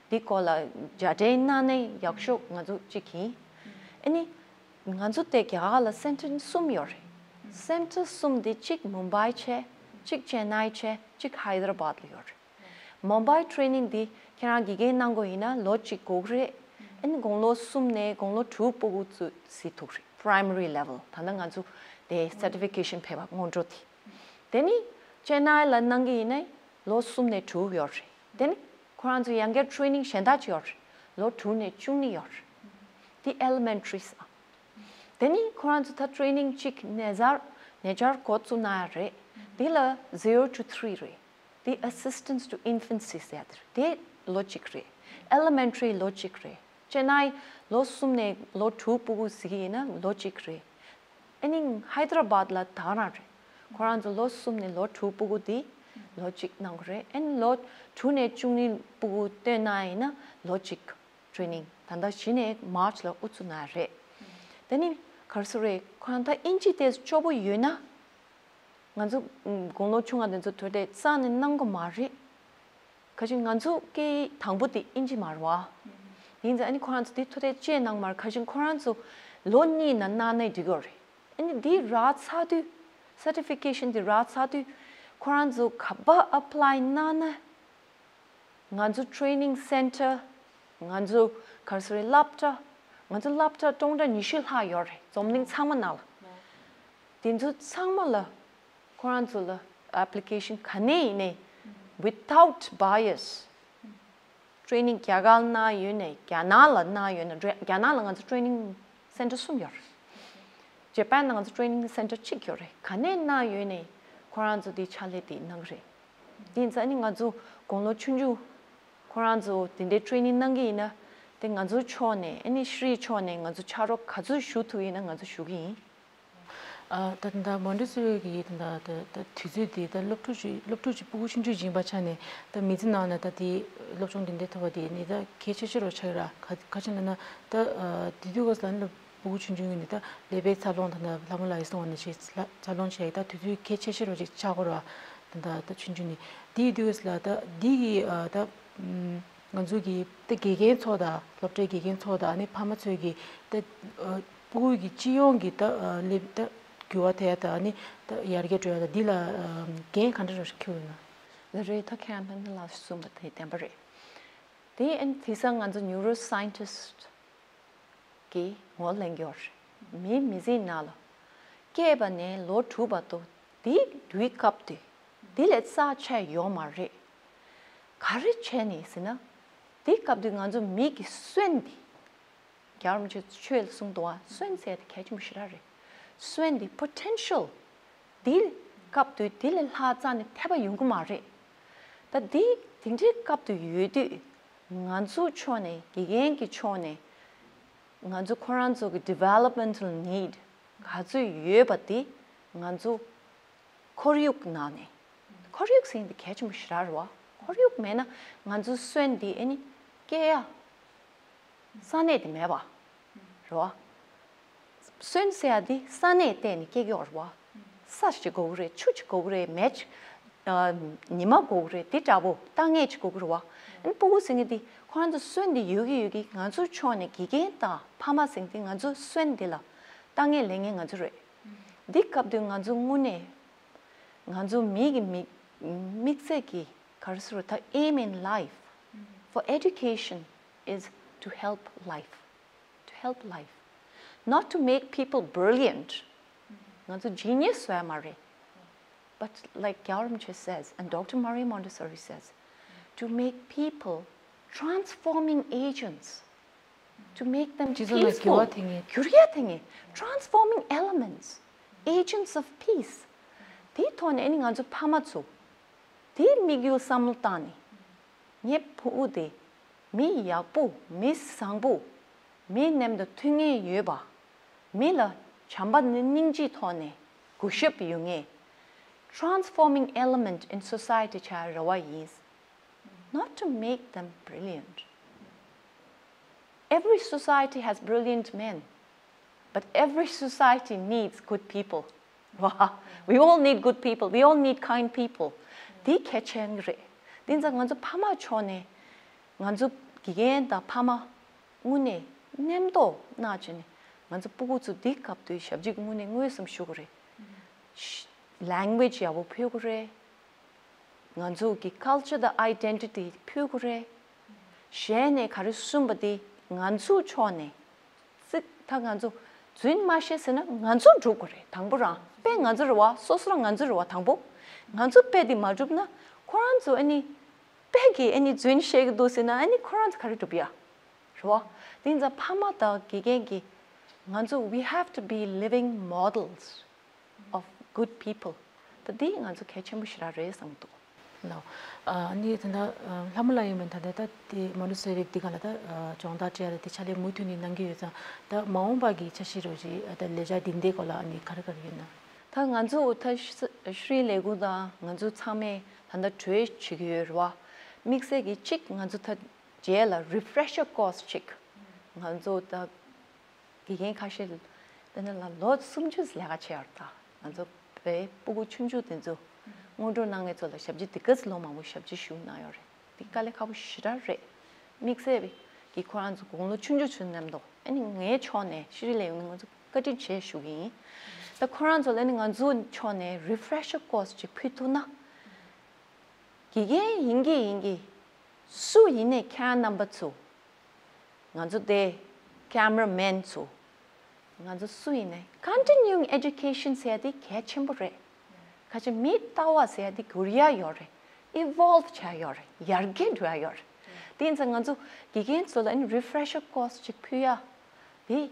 འདི་སྐོར་ལ་རྒྱ་འགྲེལ་གནང་ནའི་ཡག་ཤོས་ང་ཚོ་གཅིག་ཡིན། ཨ་ནི་ང་ཚོ་དེ་རྒྱ་གར་ལ་center གསུམ་ཡོད་རེད། center གསུམ་དེ་གཅིག་མུམ་བྷའི་བྱས། གཅིག་ཅེན་ནའི་བྱས། གཅིག་ཧའི་དར་བཱད་ལ་ཡོད་རེད། མུམ་བྷའི་training འདི་ཁྱེད་རང་དགེ་རྒན་གནང་དགོས་ཡིན་ན་ལོ་གཅིག་འགོར་གི་རེད། ཨ་ནི་དགུང་ལོ་གསུམ་ནས་དགུང་ལོ་དྲུག་སྤུ་གུ་ཚོ་གཟིགས་ཐུབ་རེད། Primary level ད་ལྟ་ང་ཚོ་དེ་certification ཕེབས་པ་སྔོན་འགྲོ་དེ། དེ་ནི་ཅེན་ནའི་ལ་གནང་གི་ཡིན་ན་ལོ་གསུམ་ནས་དྲུག་ཡོད་རེད། དེ་ནི་ཁོ་རང་ཚོ་ཡང་བསྐྱར་training གཞན་དག་ཅིག་ཡོད་རེད། ལོ་དྲུག་ནས་བཅུ་གཉིས་ཡོད་རེད། དེ་elementary ས། དེ་ནི་ཁོ་རང་ཚོ་ད་training གཅིག་ནས་ཟར་ནས་ཆར་འགོ་བཙུགས་གནང་ཡ་རེད། དེ་ལ་zero to three རེད། དེ་Assistance to Infancy ཟེར་ཡ་དེ་རེད། དེ་ལོ་གཅིག་རེད། Elementary ལོ་གཅིག་རེད། ཅེན་ནའི་ལོ་གསུམ་ནས་ལོ་དྲུག་སྤུ་གུ་གཟིགས་ཀྱི་ཡིན་ན་ལོ་གཅིག་རེད། ཨ་ནི་ཧའི་དར་བཱད་ལ་ད་ག་རང་རེད། ཁོ་རང་ཚོ་ལོ་གསུམ་ནས་ལོ་དྲུག་སྤུ་གུ་དེ་ལོ་གཅིག་གནང་གི་རེད། ཨ་ནི་ལོ་དྲུག་ནས་བཅུ་གཉིས་སྤུ་གུ་བཏོན་གནང་ཡིན་ན་ལོ་གཅིག་training ད་ལྟ་གཞི་ནས་March ལ་དབུ་ཚུགས་གནང་ཡ་རེད། དེ་ནི་ག་རེ་ཟེར་རེད། ཁོ་རང་ད་དབྱིན་ཇི་དེ་སྐྱོ་པོ་ཡོད་ན། ང་ཚོ་དགུང་ལོ་ཆུང་བ་དེ་ཚོ་དུས་དེ་རྩ་ནས་གནང་གི་མ་རེད། ཁ་ཅིག་ང་ཚོ་སྐད་ཡིག་དང་པོ་དེ་དབྱིན་ཇི་མ་རེད་བ། ཡིན་ཙང་ཨ་ནི་ཁོ་རང་ཚོ་དེ་ཐུགས་ཁྲལ་ཅི་གནང་མ་རེད། ཁ་ཅིག་ཁོ་རང་ཚོ་ལོ་གཉིས་ནང་གནང་ནའི་འགྲིག་གི་རེད། ཨ་ནི་དེ་རག་ཚར་དུས་certification དེ་རག་ཚར་དུས་ཁོ་རང་ཚོ་ག་པར་apply གནང་ན། ང་ཚོ་training center ང་ཚོ་ག་རེ་ཟེར་རེད། སློབ་གྲྭ་ང་ཚོ་སློབ་གྲྭ་སྟོང་ཕྲག་ཉི་ཤུ་ལྷག་ཡོད་རེད། འཛམ་གླིང་ཚང་མ་ནང་ལ། དེ་ཚོ་ཚང་མ་ལ་ཁོ་རང་ཚོ་ལ་application ག་ནས་ཡིན་ནའི་without bias training རྒྱ་གར་ལ་གནང་ཡོད་ནའི་རྒྱ་ནག་ལ་གནང་ཡོད་ན། རྒྱ་ནག་ལ་ང་ཚོ་training center གསུམ་ཡོད་རེད། ཇ་པན་ལ་ང་ཚོ་training center གཅིག་ཡོད་རེད། ག་ནས་གནང་ཡོད་ནའི་ཁོ་རང་ཚོ་དེ་ཕྱག་ལས་དེ་གནང་གི་རེད། དེ་ཡིན་ཙང་ནི་ང་ཚོ་དགུང་ལོ་ཆུང་ཆུང་ཁོ་རང་ཚོ་དེ་འདྲའི་training གནང་གི་ཡིན་ན་ དེ་ང་ཚོའི་ཕྱོགས་ནས་ཨ་ནི་ཤེས་རིག་ཕྱོགས་ནས་ང་ཚོ་ཕྱག་རོགས་ག་ཚོད་ཞུ་ཐུབ་ཡིན་ན་ང་ཚོ་ཞུ་གི་ཡིན། ཨ། ད་ད་ལྟ་མོན་ཊེ་སོ་རི་གི་ད་ད་ད་དུས་ཚོད་དེ་ད་སློབ་ཕྲུག་ཅིག་སློབ་ཕྲུག་ཅིག་སྤུ་གུ་ཆུང་ཆུང་ཡིན་པ་ཆ་ནས་ད་མི་ཚེ་ནང་ན་ད་དེ་སློབ་སྦྱོང་འདི་འདྲ་ཐོབ་པ་དེ་ནི་ད་གལ་ཆེ་ཤོས་རུ་ཆགས་ཀྱི་ར། ག་ག་ཅི་ལབ་ན་ད་ཨ་དེ་དུས་སྐབས་སུ་ད་སློབ་སྤུ་གུ་ཆུང་ཆུང་གི་ནི་ད་ཀླད་པའི་འཚར་ལོངས་དང་ད་ལྷ་མོ་ལགས་ཀྱིས་གསུངས་པ་ནང་བཞིན་འཚར་ལོངས་བྱས་ད་དུས་ཚོད་གལ་ཆེ་ཤོས་རུ་ཅིག་ཆགས་ཀྱི་ར། ད་ད་ད་ཆུང་ཆུང་ནི་དེའི་དུས་སྐབས་སུ་ལ་ད་འདི་གི་ཨ་ད་ཨམ། ང་ཚོ་གི་ད་དགེ་རྒན་ཚོ་དང་སློབ་གྲྭའི་དགེ་རྒན་ཚོ་དང་ཨ་ནི་ཕ་མ་ཚོས་ཀྱི་ད་ཨ་སྤུ་གུ་གི་སྤྱི་ཡོངས་ཀྱི་ད་ཨ་སླེབས་ད་འགྱུར་བ་ཐེབས་ཡ་དང་ཨ་ནི་ད་ཡར་རྒྱས་འགྲོ་ཡ་དང་འདི་ལ་ཨ་འགན་ག་འདྲ་རེ་འཁྱེར་ཡོད་ན། ལ་རེད། ད་ཁྱེད་རང་ལྷན་ལགས་གསུངས་པ་དེ་བདེན་པ་རེད། དེ་ཨ་ནི་དེང་སང་ང་ཚོ་ནིའུ་རོ་སའིན་ཊིསཊ་གིས་ངོ་ལེན་གྱི་ཡོད་རེད། མིའི་མི་ཚེའི་ནང་ལ་སྐྱེས་པ་ནས་ལོ་དྲུག་བར་དུ་དེའི་དུས་སྐབས་དེ་དེ་ལས་རྩ་ཆེ་ཡོད་མ་རེད། ག་རེ་བྱས་ནས་ཟེར་ན། དེའི་སྐབས་དུས་ང་ཚོ་མི་གི་སོན་དེ། རྒྱལ་བ་རིན་པོ་ཆེས་ཆོས་ལ་གསུངས་འདུག་བ། སོན་ཟེར་དེ་གལ་ཆེན་པོ་ཞེ་དྲག་རེད། སོན་དེ་པོ་ཊེན་ཤལ་དེ་སྐབས་དུས་དེ་ལས་ལྷག་རྩ་ནས་ཐེབས་པ་ཡོང་གི་མ་རེད། ད་དེ་དེ་འདྲའི་སྐབས་དུ་ཡོད་དུས་ང་ཚོའི་ཕྱོགས་ནས་དགེ་རྒན་གྱི་ཕྱོགས་ནས་ང་ཚོ་ཁོ་རང་ཚོ་གི་ཌི་ཝེ་ལོབ་མེན་ཊལ་ནིཌ་ག་ཚོད་ཡོད་པ་དེ་ང་ཚོ་ཁོར་ཡུག་ནང་ནས། ཁོར་ཡུག་ཟེར་མཁན་དེ་གལ་ཆེན་པོ་ཞེ་དྲག་རེད་བ། ཁོར་ཡུག་མེད་ན་ང་ཚོའི་སོན་འདི་ཨེ་ནི་སྐྱེ་ཡ་ས་གནས་དེ་མེད་པ་རེད་བ། སོན་ཟེར་ཡ་འདི་ས་གནས་བལྟས་ནས་སྐྱེ་གི་ཡོད་རེད་བ། ས་ཞིག་དགོས་ཀྱི་རེད། ཆུ་ཞིག་དགོས་ཀྱི་རེད། མེ་ཞིག་ཨ། ཉི་མ་དགོས་ཀྱི་རེད། དེ་འདྲ་པོ་ལྟ་མཁན་ཞིག་དགོས་ཀྱི་རེད་བ། ཨ་ནི་སྤུ་གུ་ཟེར་མཁན་འདི་ཁོ་རང་ཚོ་སོན་འདི་ཡོད་ཀྱི་ཡོད་ཀྱི། ང་ཚོའི་ཕྱོགས་ནས་དགེ་རྒན་དང་ཕ་མ་ཟེར་མཁན་འདི་ང་ཚོའི་སོན་འདི་ལ་ལྟ་མཁན་ལེན་མཁན་ང་ཚོ་རེད། འདི་སྐབས་དུས་ང་ཚོ་དངོས་གནས་ང་ཚོ་མི་གི་མི་དམིགས་བསལ་གྱི་ག་རེ་ཟེར་རོ། ད་aim in life for education is to help life, to help life, not to make people brilliant. ང་ཚོ་genius བཟོ་ཡ་མ་རེད། But like རྒྱལ་བ་རིན་པོ་ཆེ་says and Doctor Maria Montessori says, to make people transforming agents, to make them peaceful. སྤྱི་ཚོགས་ལ་འགྱུར་བ་ཐེབས་མཁན། འགྱུར་ཡ་ཐེབས་མཁན། Transforming elements, agents of peace. དེའི་ཐོག་ནས་ཨ་ནི་ང་ཚོ་ཕ་མ་ཚོ་དེའི་དམིགས་ཡུལ་བསམ་བློ་བཏང་ནས། ངའི་ཕྲུ་གུ་དེ་མི་ཡག་པོ། མི་བཟང་པོ། མི་མཉམ་དུ་མཐུན་ངེས་ཡོད་པ། མི་ལ་བྱམས་པ་ནི་སྙིང་རྗེའི་ཐོག་ནས་གུས་ཞབས་ཡོད་མཁན། Transforming element in society བྱ་རེ་བ་ཡིན། Not to make them brilliant. Every society has brilliant men, but every society needs good people. རེད་བ། We all need good people. We all need kind people. དེ་གལ་ཆེན་རེད། དེ་ཙང་ང་ཚོ་ཕ་མ་ཕྱོགས་ནས་ང་ཚོ་དགེ་རྒན་དང་ཕ་མ་དངོས་གནས་མཉམ་དུ་གནང་བྱས་ནས་ང་ཚོ་སྤུ་གུ་ཚོ་འདི་སྐབས་དུས་ཞབས་ཕྱི་དངོས་གནས་དངོས་སུ་ཞུ་དགོས་རེད། Language ཡག་པོ་ཕུལ་དགོས་རེད། ང་ཚོ་གི་culture དང་identity ཕུལ་དགོས་རེད། གཞན་ནས་ག་རེ་གསུངས་པ་དེ་ང་ཚོའི་ཕྱོགས་ནས་ཙིག་ད་ང་ཚོ་རྫུན་མ་བཤད་ཟེར་ན་ང་ཚོ་སྒྲུབ་དགོས་རེད། དང་པོ་རང་དཔེ་ང་ཚོ་རེད་བ། སོ་སོ་རང་ང་ཚོ་རེད་བ། དང་པོ་ང་ཚོ་དཔེ་དེ་མ་སྒྲུབ་ན་ཁོ་རང་ཚོ་ཨ་ནི་དཔེ་གི་ཨ་ནི་རྫུན་བཤད་ཀྱི་འདུག་ཟེར་ན་ཨ་ནི་ཁོ་རང་ཚོ་ག་རེ་སྒྲུབ་ཡ་རེད་བ། དེ་ཙང་ཕ་མ་དང་དགེ་རྒན་གྱི་ང་ཚོ we have to be living models of good people. ད་འདི་ང་ཚོ་གལ་ཆེན་པོ་ཞེ་དྲག་རེད་བསམ་གྱི་འདུག་ལོ། ཨ་ནི་ད་ལྟ་ཨ་ལྷ་མོ་ལགས་ཡིན་པ་ད་ལྟ་ད་དེ་མོན་ཊེ་སོ་རི་འདི་ག་ལ་ད་ཨ་སྦྱོང་བརྡར་སྤྲད་ཡ་ལ་དེ་ཕྱག་ལས་མུ་མཐུད་ནས་གནང་གི་ཡོད་ཙང་། ད་མ་འོངས་པ་གི་འཆར་གཞི་རོ་ཅིག་ཨ་ད་ལས་འཆར་འདི་འདི་སྐོར་ལ་ཨ་ནི་ག་རེ་ག་རེ་ཡོད་ན། ད་ང་ཚོ་ད་ཤེས་རིག་ལས་ཁུངས་དང་ང་ཚོ་ཚང་མས་ད་ལྟ་གྲོས་བྱེད་ཀྱི་ཡོད་རེད་བ། དམིགས་བསལ་གྱི་གཅིག་ང་ཚོ་ད་རྗེས་ལ་refresher course གཅིག་ང་ཚོ་ད། དགེ་རྒན་ཁ་ཤས་དེ་ནི་ལ་ལོ་སུམ་ཅུ་ལས་ཀ་བྱས་ཡོད་རེད། ད་ང་ཚོ་བོད་སྤུ་གུ་ཆུང་ཆུང་དེ་ཚོ་སྔོན་འགྲོ་གནང་མཁན་ཚོ་ལ་ཞབས་ཕྱི་དེ་ག་ཚོད་ལོ་མང་པོ་ཞབས་ཕྱི་ཞུ་གནང་ཡོད་རེད། དེ་དཀའ་ལས་ཁག་པོ་ཞེ་དྲག་རེད། དམིགས་བསལ་གྱི་ཁོ་རང་ཚོ་དགུང་ལོ་ཆུང་ཆུང་ཆུང་མཉམ་དུ་ཨ་ནི་ངའི་ཕྱོགས་ནས་ཤེས་རིག་ལས་ཁུངས་ནས་ང་ཚོ་བཀའ་དྲིན་ཆེ་ཞུ་གི་ཡིན། ད་ཁོ་རང་ཚོ་ལ་ཨ་ནི་ང་ཚོའི་ཕྱོགས་ནས་refresher course ཅིག་ཕུལ་ཐུབ་ན། དགེ་རྒན་ཡིན་གྱི་ཡིན་གྱི། སུ་ཡིན་ནའི་ཁྱེད་རང་རྣམ་པ་ཚོ། ང་ཚོ་དེ་camera man ཚོ། ང་ཚོ་སུ་ཡིན་ནའི་continuing education ཟེར་ཡ་དེ་གལ་ཆེན་པོ་རེད། ཁ་ཅིག་མི་ལྟ་བ་ཟེར་ཡ་དེ་འགྱུར་ཡ་ཡོད་རེད། evolve བྱ་ཡ་ཡོད་རེད། ཡར་རྒྱས་འགྲོ་ཡ་ཡོད་རེད། དེ་ཡིན་ཙང་ང་ཚོ་དགེ་རྒན་ཚོ་ལ་ཨ་ནི་refresher course ཅིག་ཕུལ་ཡ་དེ།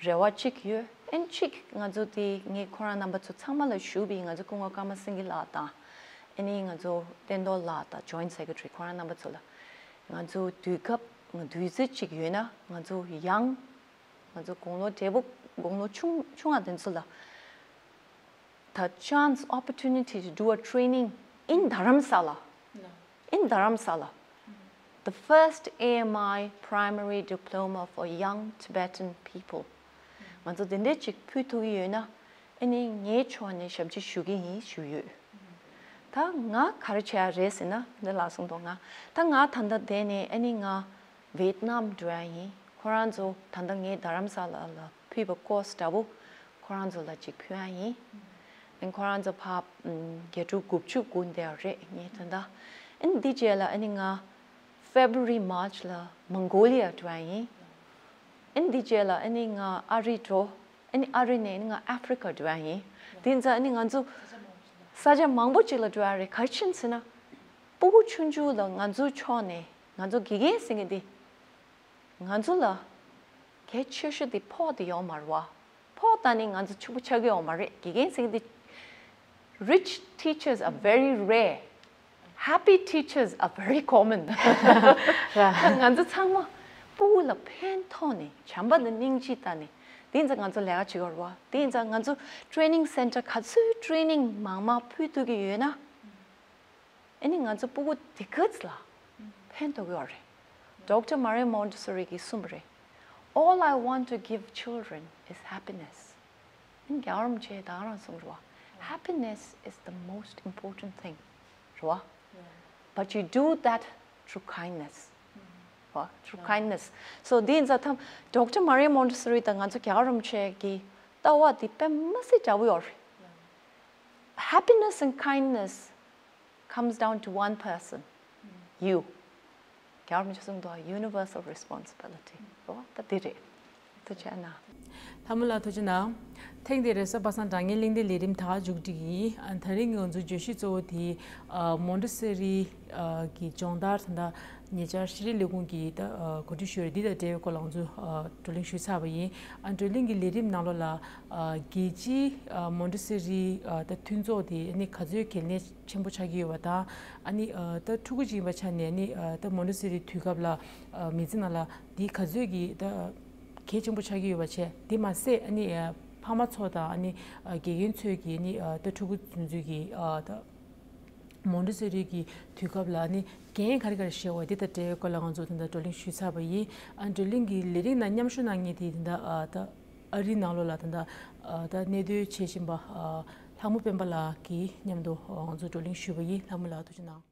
རེ་བ་གཅིག་ཡོད། ཨན་གཅིག་ང་ཚོ་དེ་ངས་ཁོ་རང་རྣམ་པ་ཚོ་ཚང་མ་ལ་ཞུ་བའི་ང་ཚོ་སྐུ་ངོ་ཀརྨ་སེང་གེ་ལགས་དང་། ཨ་ནི་ང་ཚོ་བསྟན་རྡོར་ལགས་དང་joint secretary ཁོ་རང་རྣམ་པ་ཚོ་ལ། ང་ཚོ་དུས་སྐབས་ ང་དུས་ཚོད་ཅིག་ཡོད་ན་ང་ཚོ་ཡང་ང་ཚོ་དགུང་ལོ་བགྲེས་པོ་དགུང་ལོ་ཆུང་ཆུང་བ་དེ་ཚོ་ལ་the chance, opportunity to do a training in Dharamsala. In Dharamsala, the first A M I primary diploma for young Tibetan people. ང་ཚོ་དེ་འདྲས་ཅིག་ཕུལ་ཐུབ་ཀྱི་ཡོད་ན་ཨ་ནི་ངའི་ཕྱོགས་ནས་ཞབས་ཕྱི་ཞུ་གི་ཡིན་ཞུ་ཡོད། ད་ང་ག་རེ་བྱས་ཡ་རེད་ཟེར་ན་འདི་ལ་གསུངས་དོ། ང་ད་ང་ད་ལྟ་བསྡད་ནས་ཨ་ནི་ང་ཝེད་ནམ་འགྲོ་ཡ་ཡིན། ཁོ་རང་ཚོ་ད་ལྟ་ངས་རྡ་རམ་ས་ལ་ལ་ཕུལ་བའི་ཀོར་སི་འདྲ་པོ་ཁོ་རང་ཚོ་ལ་ཅིག་ཕུལ་ཡ་ཡིན། ཨ་ནི་ཁོ་རང་ཚོ་ཕར་ཨམ་དགེ་ཕྲུག་དགུ་བཅུ་དགུ་འདྲ་རེད་ངས་ད་ལྟ། ཨ་ནི་འདི་རྗེས་ལ་ཨ་ནི་ང་ཕེབ་རུ་རི་མར་ཆི་ལ་མོང་གོ་ལི་ཡ་འགྲོ་ཡ་ཡིན། ཨ་ནི་འདི་རྗེས་ལ་ཨ་ནི་ང་ཨ་རི་འགྲོ། ཨ་ནི་ཨ་རི་ནས་ཨ་ནི་ང་ཨ་ཧྥི་རི་ཀ་འགྲོ་ཡ་ཡིན། དེ་ཡིན་ཙང་ཨ་ནི་ང་ཚོ་ས་ཆ་མང་པོ་ཅིག་ལ་འགྲོ་ཡ་རེད། ག་རེ་བྱས་ནས་ཟེར་ན་སྤུ་གུ་ཆུང་ཆུང་ལ་ང་ཚོའི་ཕྱོགས་ནས་ང་ཚོ་དགེ་རྒན་ཟེར་མཁན་དེ་ང་ཚོ་ལ་གལ་ཆེ་ཤོས་དེ་ཕོགས་དེ་ཡོད་མ་རེད་བ། ཕོགས་ད་ནི་ང་ཚོ་ཕྱུག་པོ་ཆགས་ཀྱི་ཡོད་མ་རེད། དགེ་རྒན་ཟེར་མཁན་དེ། Rich teachers are very rare. Happy teachers are very common. ང་ཚོ་ཚང་མ་སྤུ་གུ་ལ་ཕན་ཐོགས་ནས་བྱམས་པ་དང་སྙིང་རྗེ་བལྟས་ནས་དེ་ཡིན་ཙང་ང་ཚོ་ལས་ཀ་བྱེད་ཀྱི་ཡོད་རེད་བ། དེ་ཡིན་ཙང་ང་ཚོ་ཊེ་ནིང་སེན་ཊར་ག་ཚོད་ཊེ་ནིང་མང་མང་ཕུལ་ཐུབ་ཀྱི་ཡོད་ན། ཨ་ནི་ང་ཚོ་སྤུ་གུ་དེ་ག་ཚོད་ལ་ཕན་ཐོགས་ཀྱི་ཡོད་རེད། ཌོག་ཊར་མ་རི་ཡ་མོན་ཊི་སོ་རི་གིས་གསུངས་པ་རེད། All I want to give children is happiness. ཨ་ནི་རྒྱལ་བ་རིན་པོ་ཆེ་ད་ག་རང་གསུངས་རེད་བ། Happiness is the most important thing. རེད་བ། But you do that through kindness. རེད་བ། Through kindness. So དེ་ཡིན་ཙང་ད་ཌོག་ཊར་མ་རི་ཡ་མོན་ཊི་སོ་རི་དང་ང་ཚོ་རྒྱལ་བ་རིན་པོ་ཆེ་གི་ལྟ་བ་དེ་དཔེ་མི་སྲིད་འདྲ་པོ་ཡོད་རེད། Happiness and kindness comes down to one person, you. རྒྱལ་བ་རིན་པོ་ཆེས་གསུངས་འདུག universal responsibility. རེད་བ། ད་དེ་རེད། ཐུགས་རྗེ་གནང་། ལྷ་མོ་ལགས་ཐུགས་རྗེ་གནང་། ཐེངས་འདིའི་རེས་གཟའ་པ་སངས་དྲ་བརྙན་གླེང་སྟེགས་ལས་རིམ་ད་ག་མཇུག་སྒྲིལ་གྱི་ཡིན། ཨ་ནི་ད་རིང་གི་ང་ཚོའི་བརྗོད་གཞི་གཙོ་བོ་དེ་ཨ་མོན་ཊི་སེ་རི་ཨ་གི་སྦྱོང་བརྡར་ད་ལྟ་ཉེ་ཆར་ཤེས་རིག་ལས་ཁུངས་ཀྱིས་ད་ཨ་གོ་སྒྲིག་ཞུས་རེད། འདི་དང་འབྲེལ་བའི་སྐོར་ལ་ང་ཚོ་ཨ་བགྲོ་གླེང་ཞུས་ཚར་བ་ཡིན། ཨ་བགྲོ་གླེང་གི་ལས་རིམ་ནང་ལོགས་ལ་ཨ་རྒྱལ་སྤྱིའི་ཨ་མོན་ཊི་སེ་རི་ཨ་ད་མཐུན་ཚོགས་དེ་ཨ་ནི་ག་ཚོད་གལ་གནད་ཆེན་པོ་ཆགས་ཀྱི་ཡོད་པ་དང་། ཨ་ནི་ཨ་ད་ཕྲུ་གུ་ཅིག་ཡིན་པའི་ཆ་ནས་ཨ་ནི་ཨ་ད་མོན་ཊི་སེ་རི་དུས་སྐབས་ལ་ཨ་མི་ཚེ་ནང་ལ་འདི་ག་ཚོད་ཀྱི་ད་གལ་ཆེན་པོ་ཆགས་ཀྱི་ཡོད་པ་བྱས། འདི་མ་ཟད་ཨ་ནི་ཨ་ཕ་མ་ཚོ་དང་ཨ་ནི་ཨ་དགེ་རྒན་ཚོས་ཀྱིས་ཨ་ནི་ཨ་ད་ཕྲུ་གུ་ཚོ་ཚོས་ཀྱིས་ཨ་ད་མོན་ཊི་སོ་རི་གི་དུས་སྐབས་ལ་ཨ་ནི་འགན་ག་རེ་ག་རེ་བཞེས་པ་འདི་དང་འབྲེལ་བའི་སྐོར་ལ་ང་ཚོ་ད་ལྟ་བགྲོ་གླེང་ཞུས་ཚར་བ་ཡིན། ཨ་བགྲོ་གླེང་གི་ལས་རིམ་ནང་མཉམ་ཞུགས་གནང་མཁན་དེ་ད་ལྟ་ཨ་ད་ཨ་རིའི་ནང་ལོགས་ལ་ད་ལྟ་ཨ་ད་གནས་སྡོད་བྱེད་བཞིན་པ་ཨ་ལྷ་མོ་སྤེན་པ་ལགས་ཀྱིས་མཉམ་དུ་ཨ་ང་ཚོ་བགྲོ་གླེང་ཞུས་པ་ཡིན། ལྷ་མོ་ལགས་ཐུགས་རྗེ་གནང་།